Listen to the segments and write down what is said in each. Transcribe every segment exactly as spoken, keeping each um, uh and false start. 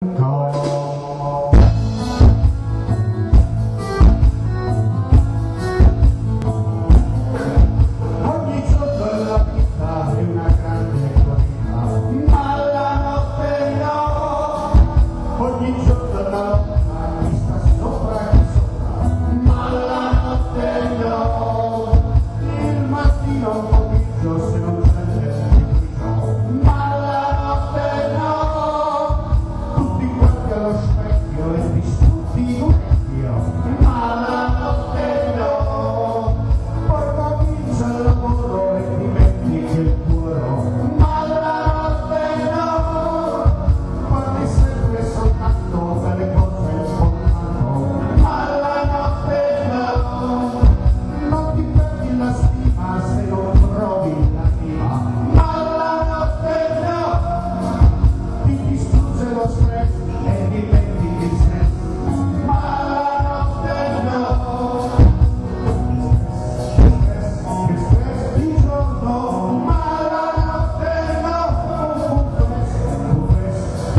Ogni giorno della vita è una grande corrida, ma la notte no. Ogni giorno è una lotta, chi sta sopra, chi sopra, ma la notte no. Il mattino, il pomeriggio, se non c'è niente, ma la notte no. Tutti quanti allo specchio e distrutti in un vecchio, ma la notte no. Poi comincia il lavoro e dimentichi il cuore, ma la notte no. Parli sempre e soltanto delle cose importanti, ma la notte no. Non ti perdi la stima se non trovi la rima, ma la notte no. Ti distrugge lo stress e diventi il stress, ma la notte no. Stress, stress, stress di giorno, ma la notte no.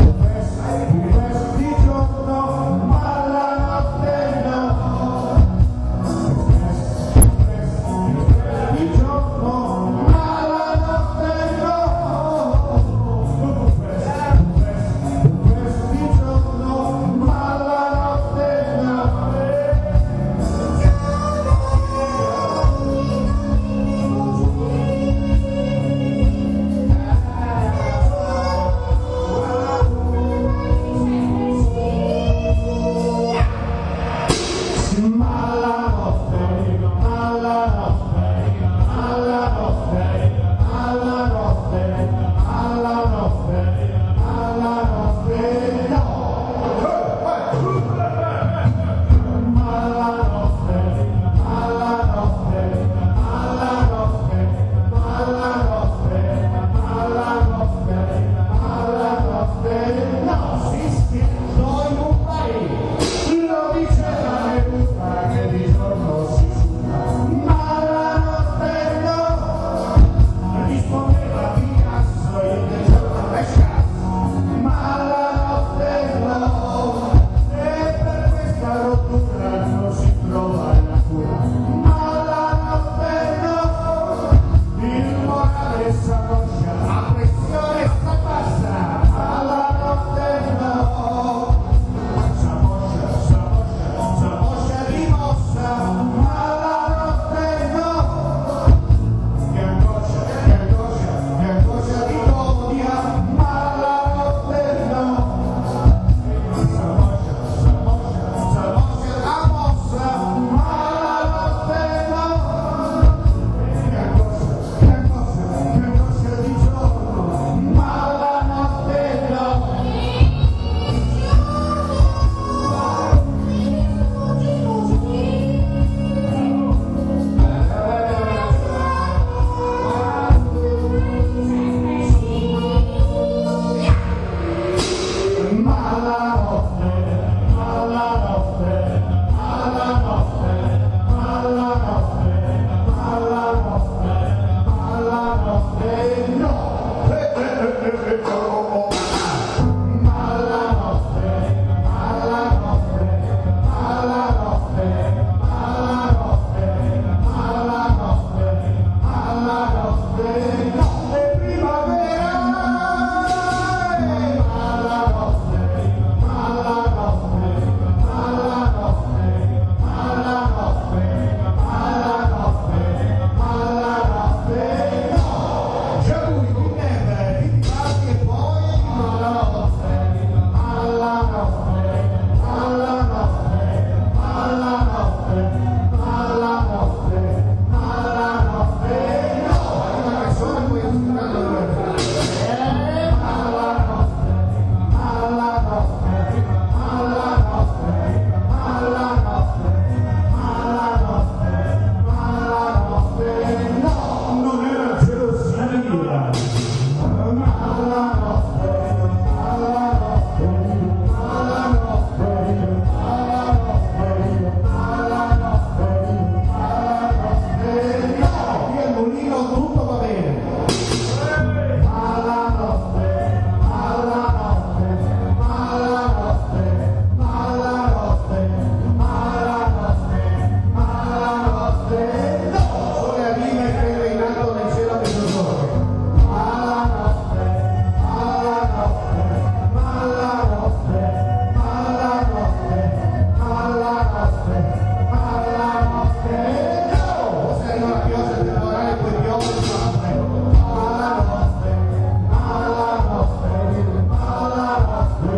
Stress, stress, stress di giorno, ma la notte no.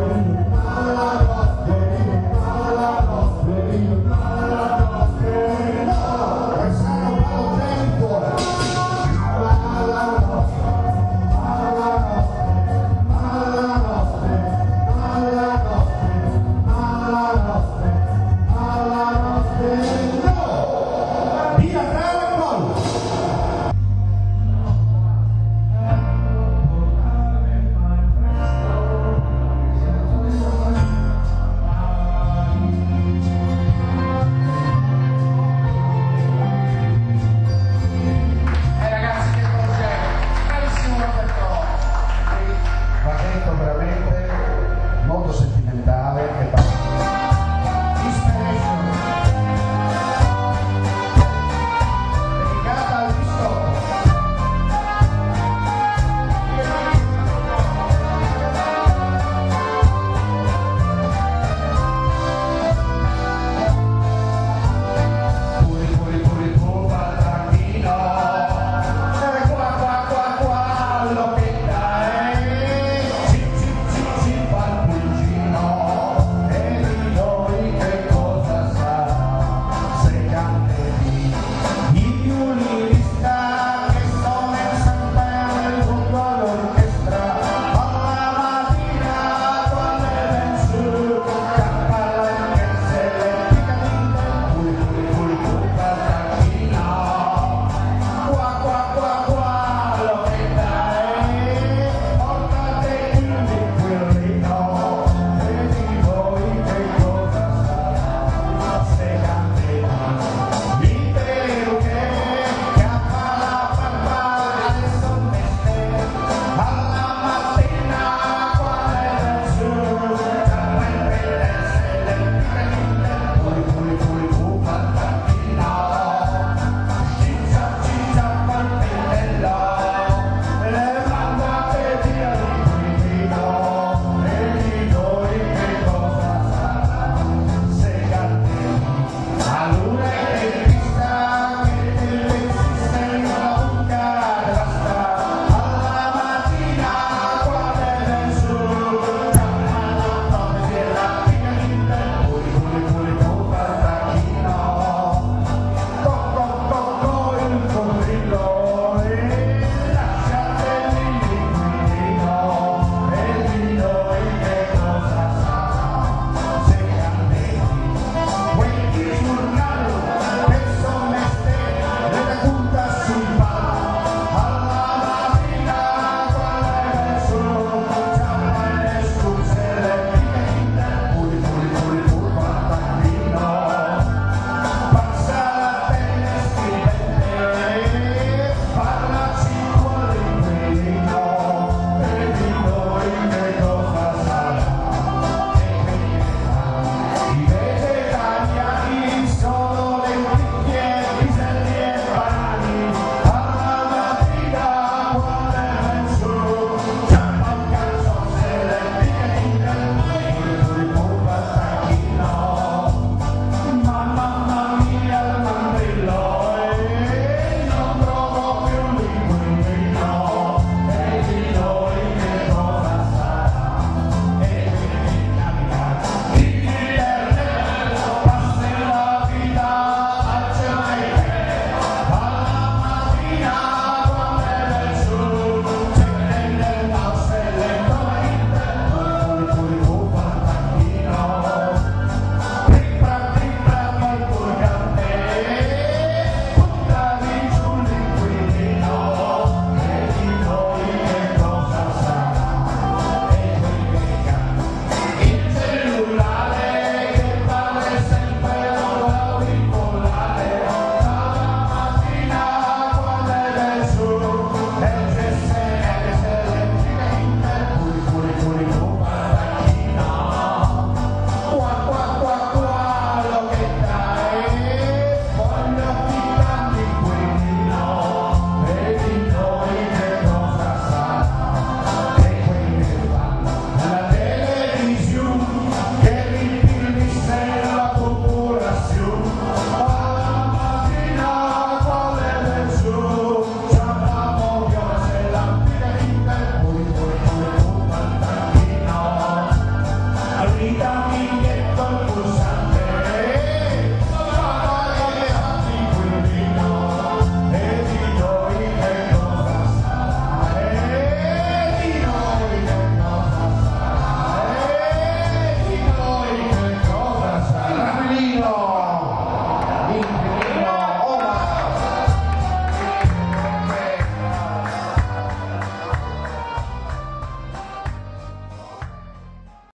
Thank